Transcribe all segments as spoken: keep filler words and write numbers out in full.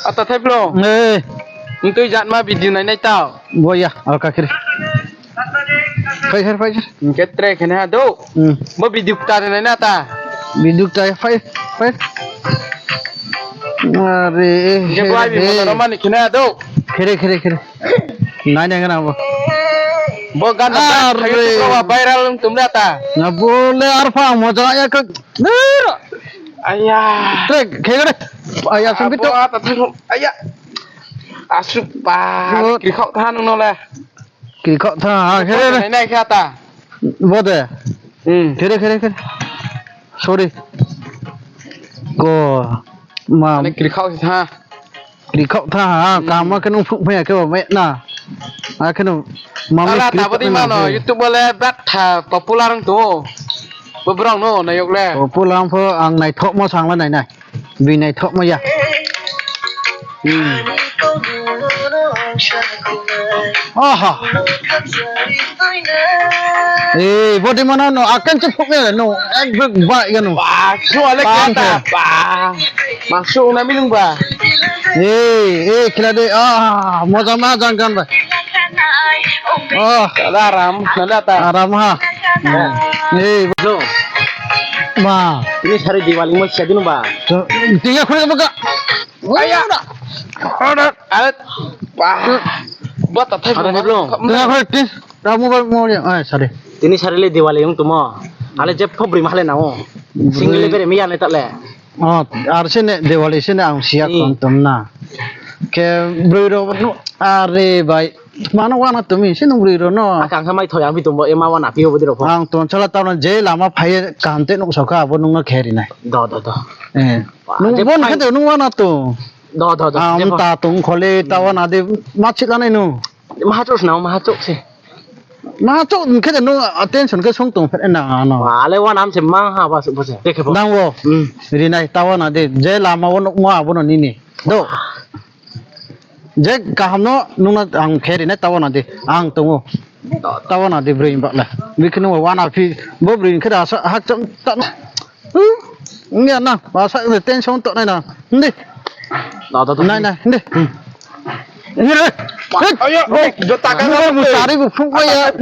Ata Thaiphlung. Ei. Ntui jatma video nainai tao. Bo ya, alka kiri. Phai sir, phai sir. Hing khe tre khe nai ha do. Hmm. Bo video kta de nai na ta. Video kta, phai, phai. Are, hing khe bo ai bi mo no mani khe nai ha do. Khere, khere, khere. Nai nai gana bo. Bo gan na are. Viral ong tum na ta. Na bo le arpha mo ja ya ka. Aya. Tre, khe gana. Aya, sung kito. Aya. Asuh pa, bo kiri khaoh tha nung no le. Kiri khaoh tha, ha, khere, khere. Nai, nai, khe ta. Bo de. Hmm. Khere, khere, khere. Sorry. Ko, ma. Ane kiri khaoh tha. Kiri khaoh tha, ha, hmm. Kama khe nung phuk phai ya khe bo me na. A khe nung ma me kiri khaoh tha na, YouTube le bat tha popular ang to. Bo brao no, nayok le. Popular ang pho ang naithohmo sang le nai nai. Bini naithohmo ya. Hmm. Aha. Ei, body mana no, akan se phuk ya, no, ek bek ba ya no. Ba, su ale kata, ba. Masuk na minung ba. Ei, ei, khela de, ah, moja ma jang gan ba. Oh. Ada aram, nada ta. Aram ha. Hmm. Ei, so. Ma. Ini sari Diwali mo siadun ba. So, tinggal khulik apa kak? Aya. Ada. Ada. Wah. Buat tak ada belum. Tinggal khulik, tis. Kamu ba mo ya. Ai, sari. Ini sari le Diwali yang tumo. Ale jep pho beri mahal na o. Single le beri miya le tak le. Oh, ar sini Diwali sini ang siya kon tum na. Ke beri ro no are bai. Mano wana tumi sini beri ro no. Akang kha mai thoi ang pi tumbo ema wana pi obo di ro pho. Ang ton chala tau na je lama phai kaham te nuk sokha abo nung no kheri nai. Do, do, do. Eh. Nung bon khe de nung wana to. Do, do, do. Ang ta tong khole ta wana de ma chik anai nu. Maha chok sna, maha chok se. Maha chok khe de nung attention khe song tong phe na no. Wa, ale wana am se ma ha ba se bo se. Nang wo. Hmm. Rinai ta wana de je lama wo nuk ma abo no nini. Do. Je kaham no nung no ang khe rinai ta wana de. Ang tong o. Ta wana de bri ba la. Bikhe nung wana phi bo bri khe da sa hak cham ta. Nge na, ba sa tension to nai na. Ndi. Nai, nai, ndi. Nge re. Ayo, jota ka. Nge musari bu phung ko ya.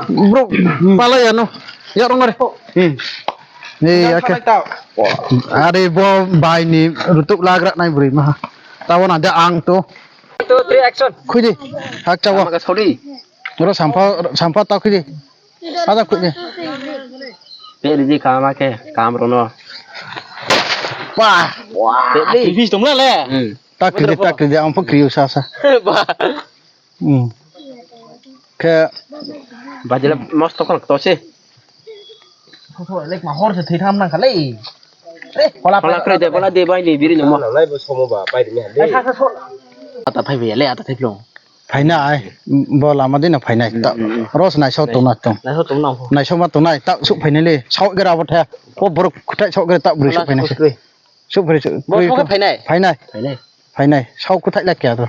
Bro, pala ya no. Ya rong are. Ni ya khe. Are bo bai ni rutuk lagra nai bri ma. Ta wana de ang to. Two, three, action. Khui di. Hak chawa. Sorry. Ro sampha, sampha ta khui di. Ada khui di. Pe ri di kama khe, kam ro no. Pa. Wah. Pe di. Fish tong la le. Hmm. Ta kri di, ta kri di, ang pho kri u sa sa. Ba. Hmm. Khe. Ba jela mas to kan to se. Tho, tho, lek ma hor se thoi tham nang kha le. Eh, phola, phola phola, kre de, phola de, bai ni biri no mo. Lai bo somo ba, pai ri ni ha de. Ai, sa, sa, so. Ata phai bai le, ata thai phlung. Phainai, bo lama dei no phainai, ta. Hmm, hmm, hmm. Ros naisao tong na tong. Naisao tong na pho. Naisao ma tongnai, ta suh phainai le, sao gera bo the. Bo borok khuthai sao gera ta bri suh phainai se. Suh phainai, suh. Bo phainai. Phainai. Phainai. Phainai, sao khuthai la kya to.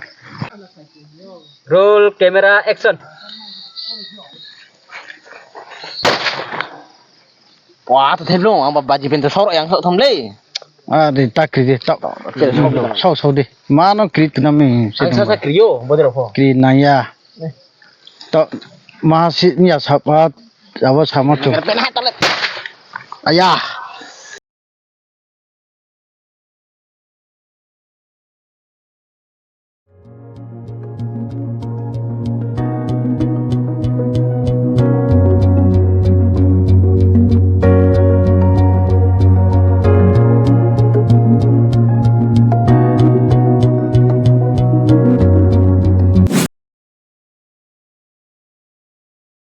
Roll, camera, action. Wa, to thai phlung, ang ba baji pen to sao yang sao tham le. A, di ta kri di, ta. Sao, sao di. Ma no kri tu na mi. Ang sa sa kri yo, bo de ro pho. Kri na ya. To, ma si ni ya sa pa, abo sama tu. Aya.